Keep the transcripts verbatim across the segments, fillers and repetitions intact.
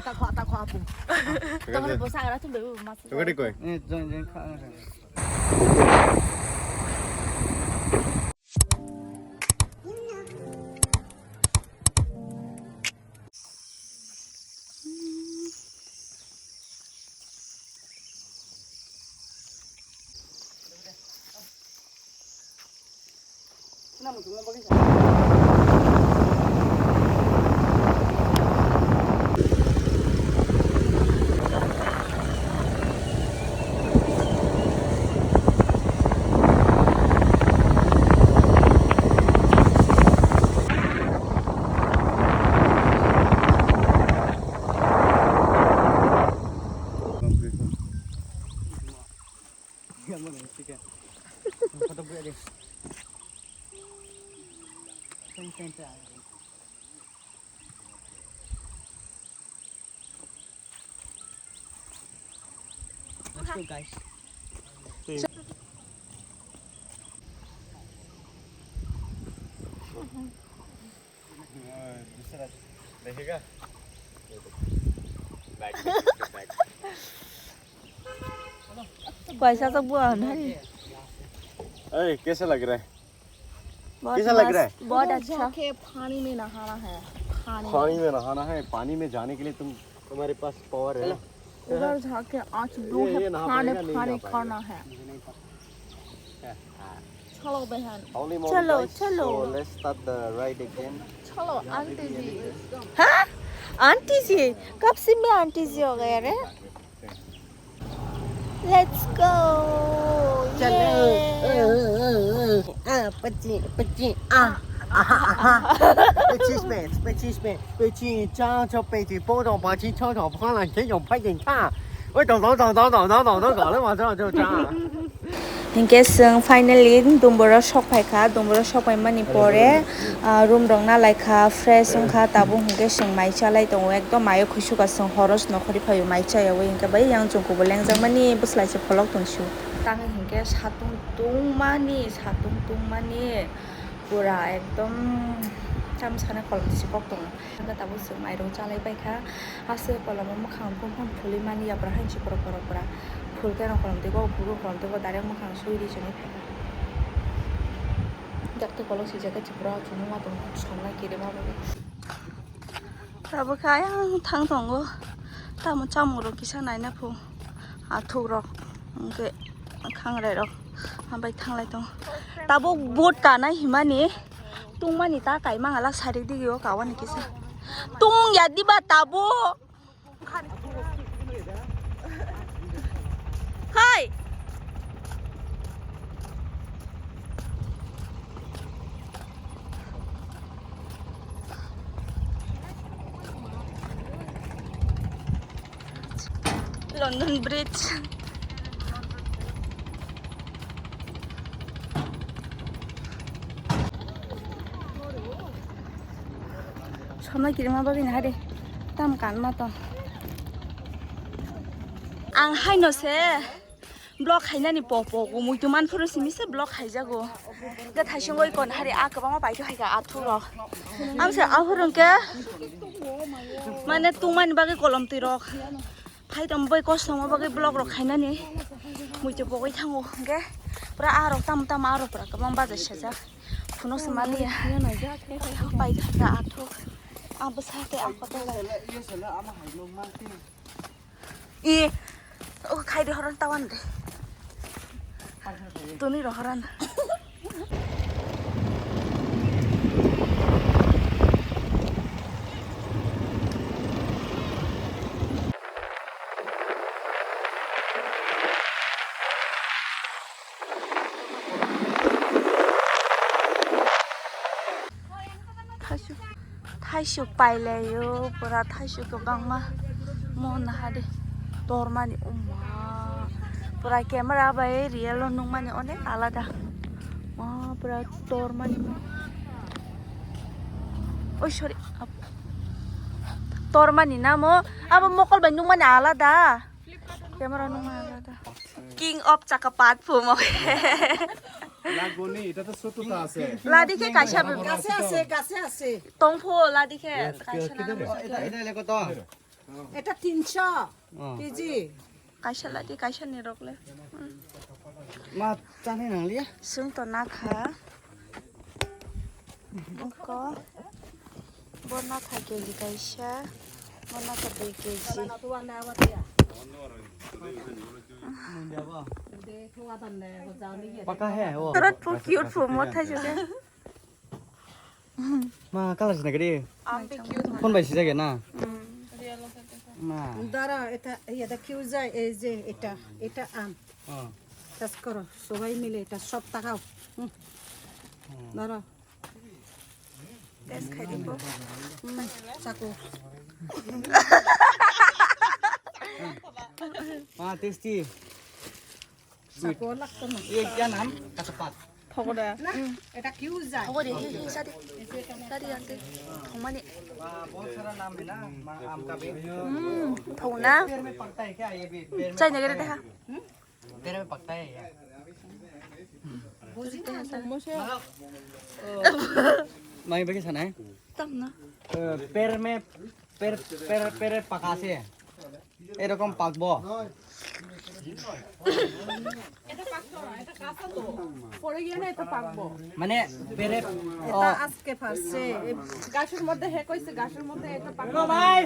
Takho, takho, apu. Takho, bosa agra tu beu mas. Tokari koi. Eh, join, join, kha. Let's go, guys. दूसरा देखेगा? Kaisa sa bua na. ए, कैसा लग रहा है? बहुत कैसा लग रहा है? मस्त, बहुत अच्छा। जाके पानी में नहाना है, पानी में। पानी में नहाना है, पानी में जाने के लिए तुम, तुम्हारे पास पावर है ना? उधर जाके आज ब्लू ये, है, ये नहा पानी, पाएगा, नहीं पानी नहा पाएगा। करना है। चलो बहन। Holy moly, चलो, guys। चलो। So, let's start the ride again। चलो, आंटी जी। हाँ? आंटी जी? कब से मैं आंटी जी हो गया रे? Let's go। चलो। ये। आ, पच्ची, पच्ची, आ, आहा, आहा। पच्चीस में, पच्चीस में, पच्ची, चार, छः, पच्ची, पोरो, पाँची, छः, छः, पाँच, छः, छः, पाँच, छः, छः। Oy, dong, dong, dong, dong, dong, dong, dong, dong, dong, dong, dong, dong, dong, dong, dong, dong, dong। Hinkhe chwng finally Dumbura sok phaikha, Dumbura sok phaimani pore, ah, room rok nalaikha, fresh wngkha, tabuk hinkhe chwng mai chalai tongo, ekdom mai o khuisukha chwng horo se nokhorwi phaio mai chaya wi hinkhe bai yang chwng kubui lengjakmani bwswlaisa pholok tongsu. Tamo hinkhe satung tungmani, satung tungmani pura ekdom tamo saknai kolom tisi kok tongo. Hwnba tabuk chwng mairung chalai paikha. Aswk kolom o mwkhang phung phung phulwi mani yapra hai se pura pura pura. Phul khe rong kolom twi go, phul rong kolom twi go, direct mwkhang sui ri chwngwi phaikha. Dakti kolok swijak khe chwpra chwngno ma tong somnai kirima bagwi. Tabuk khe ayang thang tongo. Tamo chamung rok kisa naina phu. Athuk rok hwnkhe khangrai rok hambai thanglai tongo. Tabuk boat kanai himani. Tungmani ta kaima ngala sarik digi o kawani kisa. Tung ya diba tabo. Hai. London Bridge. Somna kirima bagwi nahari tam kanma to. Ang haino se. Block khainani po po ko muitu man phuru simi se block khaijago. Ga thaising oi kon hari a kwbangma paitho hai ka athu rok. Amse ahurung ke mane tungmani bagwi kolom twi rok. Phai tong bai kosong bagwi block rok khainani muitu pogwi thango hwnkhe pura a rok tam tam a rok pura kwbang bajai sajak. Phunuk se maliya. Paitho hai ka athu. A bwsa tei a kotor. I, o khai de horan tawan de. Tuni ro horan. Thaisu, thaisu pailaio, pura thaisu kwbangma. Mo nahadi tormani, umma, pura camera bai real o nukmani onek alada. Ma, pura tormani mo. Oi, sorry. Tormani na mo. Abo mokol bai nukmani alada. Camera nung ma da. King of Chakapat phumo. লাগবো নি, এটা তো ছোটটা আছে। Ladi khe kaisa be. কাছে আছে, কাছে আছে। Tongpho ladi khe kaisa na. এটা, এটা লেখো তো। এটা তিনশো KG. Kaisa ladi, kaisa ni rok le. Ma, chani nang liya. Sung to na kha. Oko. Bo na kha keji kaisa. Bo na kha dui keji. Paka hai, oh. Karat phu cute phu mo thai se. Ma, color sina gari. Ambi cute. Phone bai sijak ya na? Ma. দাঁড়া, এটা, এই এটা কিউ যায়, এই যে এটা, এটা আম। চাষ করো, সবাই মিলে এটা সব টাকাও। হুম। ধরো। Test khai dibo. হুম, চাকু। Ma, tasty. Sweet. ये क्या नाम? कचपात। Phogoda. এটা কিউ যায়। Phogoda, he, he, sadi. Sadi, ante. Thongmani. बहुत सारा नाम है ना, आम का भी। Hmm, thongna. पेड़ में पकता है क्या ये भी? पेड़ में Chai nagare deha. पेड़ में पकता है ये। Mai bagi sana, eh? Tamna. Eh, पेड़ में, पेड़, पेड़, पेड़ पका से। এরকম পাকবো। এটা পাকতো না, এটা কাঁচা তো। পড়ে গিয়ে না, এটা পাকবো। মানে, পেরে, এটা আজকে পারছে। এই গাছের মধ্যে হে কইছে, গাছের মধ্যে এটা পাকবো। ভাই!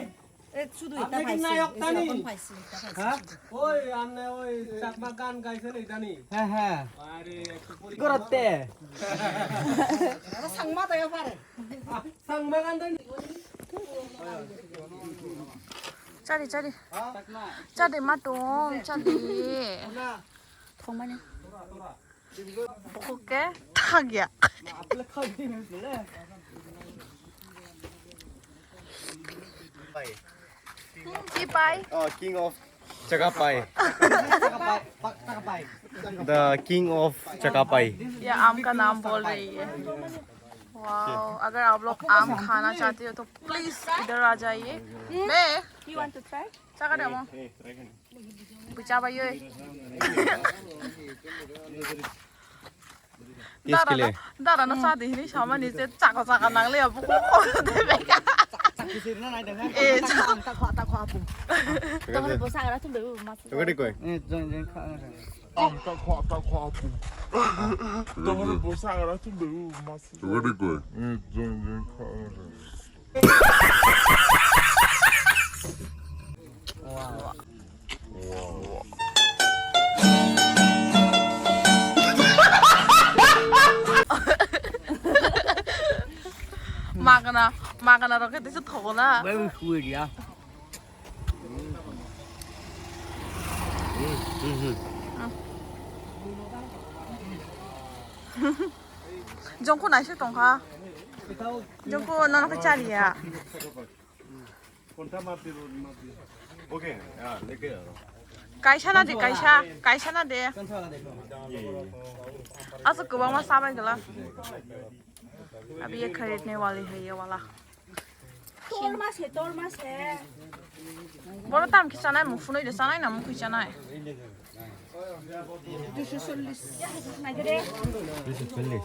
এ, শুধু এটা আপনি কি পাইছে, নায়ক এই যে জানি? এখন পাইছে, এটা পাইছে। হ্যাঁ? ওই, আপনি ওই চাকমা গান গাইছেন, এই জানি? হ্যাঁ, হ্যাঁ। আরে, একটু কি করতে? ওরা সাংমা তাই পারে। Chari, chari. Chari matong, chari. Thongmani. Bukuke thagya. Chipai. Oh, king of Chakapai. The king of Chakapai. ये आम का नाम बोल रही है। Wow, अगर आप लोग आम खाना चाहते हो तो प्लीज इधर आ जाइए। मैं You want to try? Chaka demo. Bicha ba yoi. Dara na, dara na sa di hini sama ni se chaka chaka nang le abu ko de beka. Eh, takho takho apu. Tamar bo sagra tu be mas. Chakati koi. Eh, join join kha. Am takho takho apu. Tamar bo sagra tu be mas. Chakati koi. Eh, join join kha. Magana, magana rok khe tisa thogo na. Bai bai suwi dia. Jongkho naisik tongkha. Jongkho nono khe chaliya. Kaisa na de, kaisa, kaisa na de. Aswk kwbangma sabai gala. Abi ye kharitne wali hai ye wala. Torma se, torma se. Boro tam khi chanai, mung phunui de chanai na mung khi chanai. দুইশো চল্লিশ. দুইশো চল্লিশ.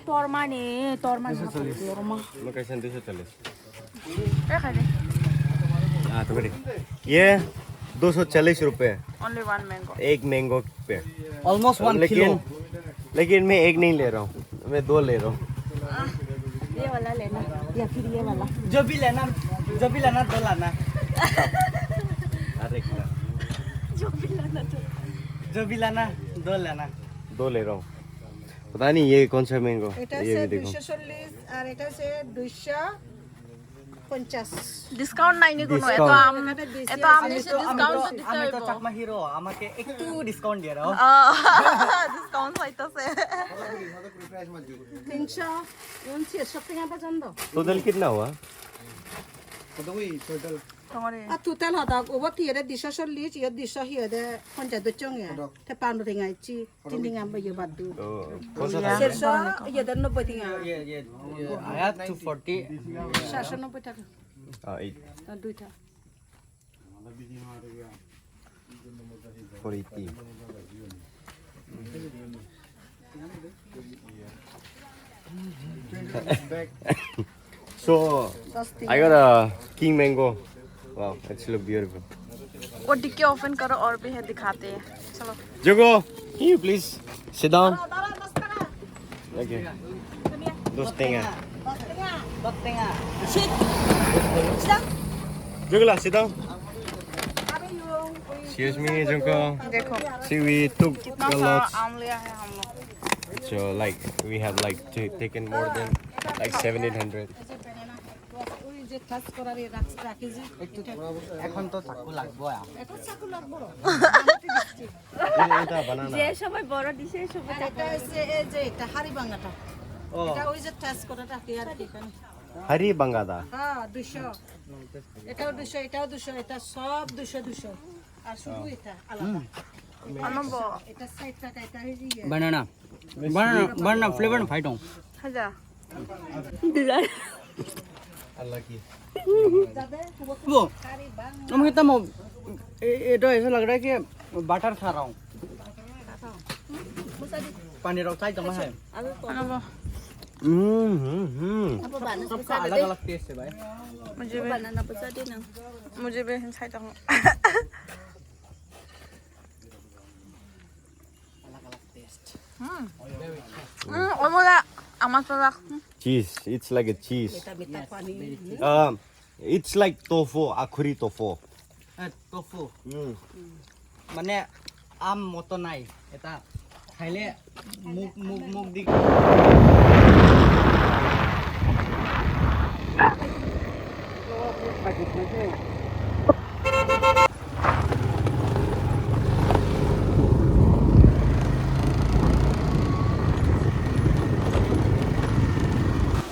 Torma ni, torma ni. দুইশো চল্লিশ. Torma. Location দুইশো চল্লিশ. Eh, khai de. Ah, to kadi. Ye দুইশো চল্লিশ rupees. Only one mango. Ek mango pe. Almost one kilo. लेकिन मैं एक नहीं ले रहा हूँ, मैं दो ले रहा हूँ। ये वाला लेना या फिर ये वाला? जो भी लेना, जो भी लेना, दो लाना। अरे क्या? जो भी लेना, दो। जो भी लाना, दो लाना। दो ले रहा हूँ। पता नहीं ये कौन सा मैंगो। এটা হচ্ছে দুইশো চল্লিশ আর এটা হচ্ছে দুইশো পঞ্চাশ। Discount নাই নি কোনো? এত আম, এত আম নিছে, discount তো দিতে হইব। চাকমা হিরো, আমাকে একটু discount দিয়ে দাও। Discount চাইতাছে। তিনশো উনত্রিশ, সব থেকে পছন্দ। Total कितना हुआ? Total হতা, ওবা তিয়ে দুইশো চল্লিশ, ইয়ে দুইশো, ইয়ে পঞ্চাশ দচ্চং ইয়া। তে পানো রিং আইছি। Tinding ang ba iyo badu. Oh, kung sa tayo? Serso, iyo dan nobboi tenga. Aya two forty. Saso nobboi taka. Ah, eight. Ah, duita. Four eighty. So, I got a king mango. Wow, it's look beautiful. वो dicky open करो और भी है, दिखाते हैं। चलो। Jogo, can you please sit down? Okay. Dos tenga. Jogo la, sit down. Excuse me, Jungko. देखो। See, we took कितना a lot. सारा आम लिया है हम लोग। So, like, we have, like, t-, taken more than, like, seven, eight hundred. ওই যে ঠাস করার এই রাখ-, রাখে যে। একটু তো, এখন তো চাকু লাগবো, আ। এখন চাকু লাগবো। এটা বানানা। যে সময় বড় দিছে, সে সময় আর এটা হচ্ছে এই যে এটা হাড়ি ভাঙাটা। ও। এটা ওই যে ঠাস করাটা কি আর কি এখানে। হাড়ি ভাঙাটা। হ্যাঁ, দুশো। এটাও দুশো, এটাও দুশো, এটা সব দুশো, দুশো। আর শুধু এটা আলাদা। এটা ষাট টাকা, এটা হচ্ছে ইয়ে। Banana. Banana, banana flavor no phai tong. Haja. Bo. Amo kita mo, e, e, eto aisa lag raha hai ki butter kha raha hu. Pani rok chai tong hai. Ano bo. Hmm, hmm, hmm. Sabka alag alag taste hai bhai. Mujhe bhi. Mujhe bhi chai tong. Hmm. Hmm, omo da, ama sorak. Cheese, it's like a cheese. Um, it's like tofu, akhuri tofu. Eh, tofu. Hmm. Mane, am moto nai, eta khaile muk, muk, muk dik.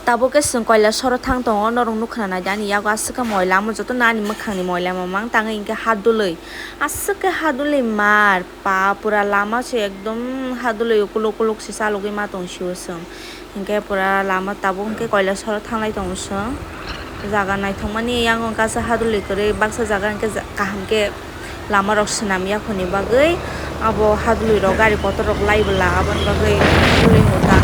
Tabuk khe chwng Kailasoro thang tongo, norok nukha nai de ani yago aswk khe moila, amo jotono ani mwkhangni moila mamang tangwi hinkhe ha dulwi, aswk khe ha dulwi mar pa pura lama se ekdom ha dulwi ukuluk ukuluk se chalogwi ma tong sio chwng. Hinkhe pura lama tabuk hinkhe Kailasoro thanglai tongo chwng. Jaga naithokmani yang wngkha se hadulwi kwrwi baksa jaga hinkhe ja-, kaham khe lama rok swnam yakhuni bagwi abo hadulwi rok gari kotor rok lai bwla aboni bagwi hadulwi muta.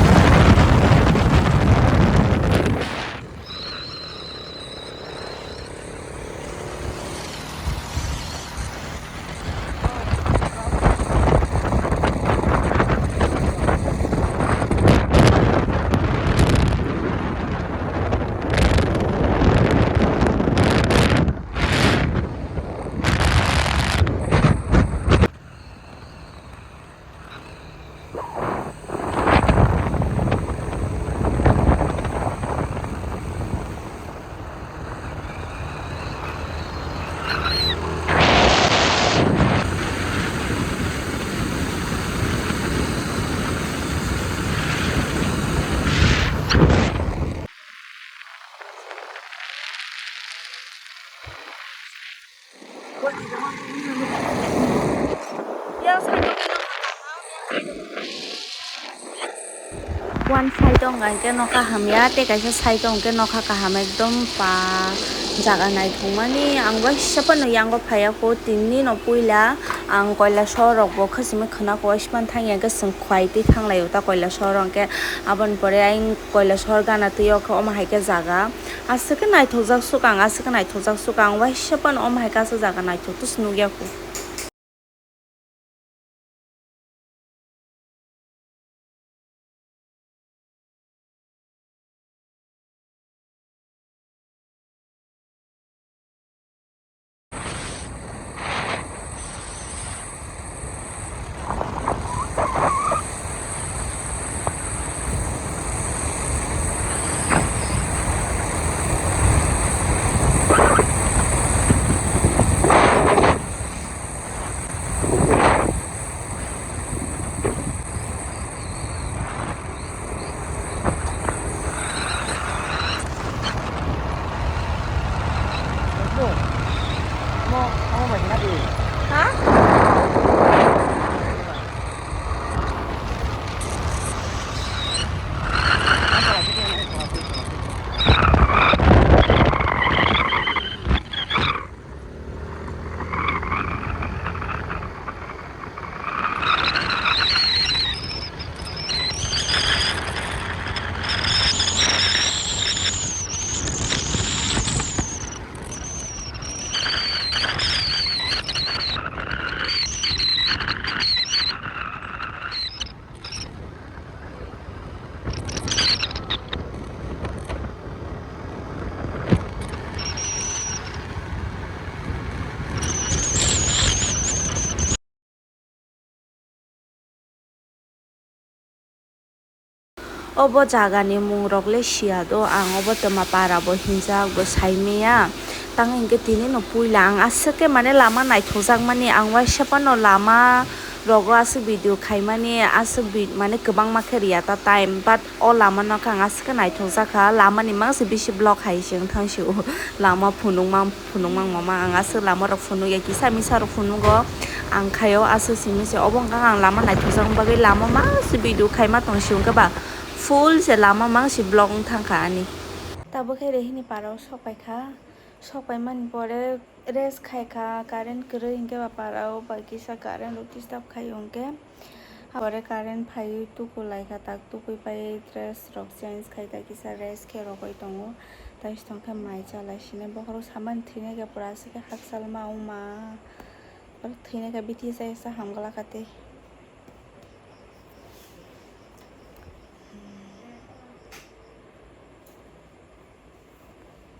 One side o hwnkha hwnkhe nokha hamya, tei kaisa side o hwnkhe nokha kaham, ekdom pa jaga naithokmani. Ang waisa phano yango phaiya kho, tinini no puila ang Kailasoro rok bo khachimwi khwna kho, waisa phano thangya hwnkhe chwng khwlai twi thanglaio ta Kailasoro hwnkhe, aboni pore ayang Kailasoro gana twi o khe omo hai khe jaga. Aswk khe naithokjak sukang, aswk khe naithokjak sukang, waisa phano omo hai kaisa jaga naithok tei se nukya kho. Obo jagani mungrok le siya do, ang obo twma para bo hinjak bo saimaya. Tang hinkhe tini no puila ang aswk khe mane lama naithokjak mani, ang waisa phano lama rogo aswk video khaimani, aswk vi-, mane kwbangma khe riya ta time, but o lama no khe ang aswk khe naithokjak kha. Lama ni mangsi bisi vlog hai se wng thang si o, lama phunukma. Phunukmang mama ang aswk lama rok phunukya, kisa misa rok phunugo ang khaio, aswk simi se obo wngkha ang lama naithokjakma bagwi lama mangsi video khaima tong si hwnkhe ba full se lama mangsi vlog wng thangkha ani. Tabuk khe rehini parao sokpaikha, sokpaimani pore rest khaikha, current kwrwi hinkhe ba parao bai kisa current rok disturb khaio hinkhe. Pore current phaiwi tuku laikha, tak tukui pai dress rok change khai ta kisa rest khe rogwi tongo. Tai sitong khe mai chalai sini bokhorok samani thwinai khe pura aswk khe hakchal ma wngma. Oro thwinai khe bithi sa sa hamgwlak kha tei.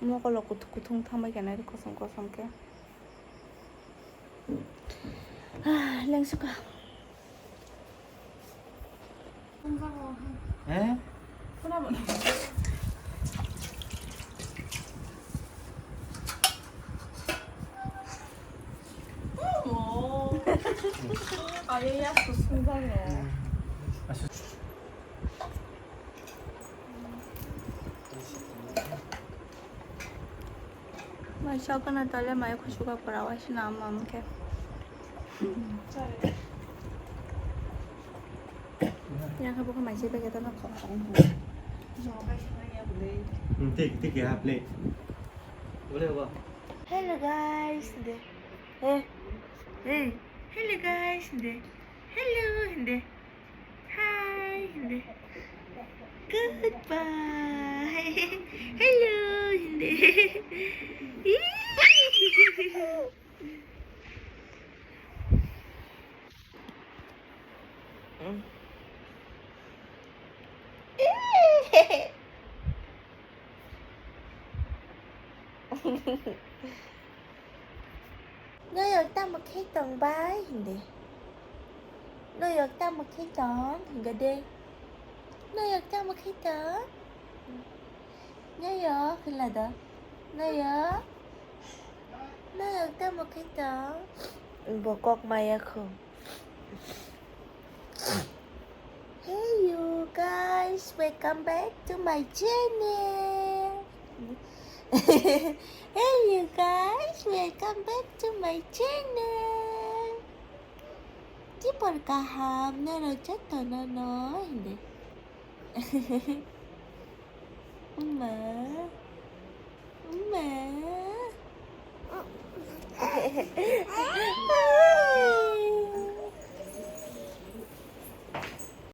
Mokolo kuthuk kuthung thangbai khe nai kosom kosom khe. Ah, lengsukha. Eh? Mai sokana tole mai khusuka pura waisina amam khe. Yang khe bokhe mai se bege tano khok khok. Hmm, tik, tik ya, plate. Boleh, Baba? Hello guys, de. Eh. Eh. Hello guys, de. Hello, de. Hi, hindi. Goodbye. Hello, hindi. Noyok tamo khe tong bai hindi. Noyok tamo khe tong hinga de. Noyok tamo khe tong. Noyok hila do. Noyok. Noyok tamo khe tong. Bo kok maya khu. Hey you guys, welcome back to my channel. Hey you guys, welcome back to my channel. Tibor kaham norok jotono no hindi. Wngma. Wngma.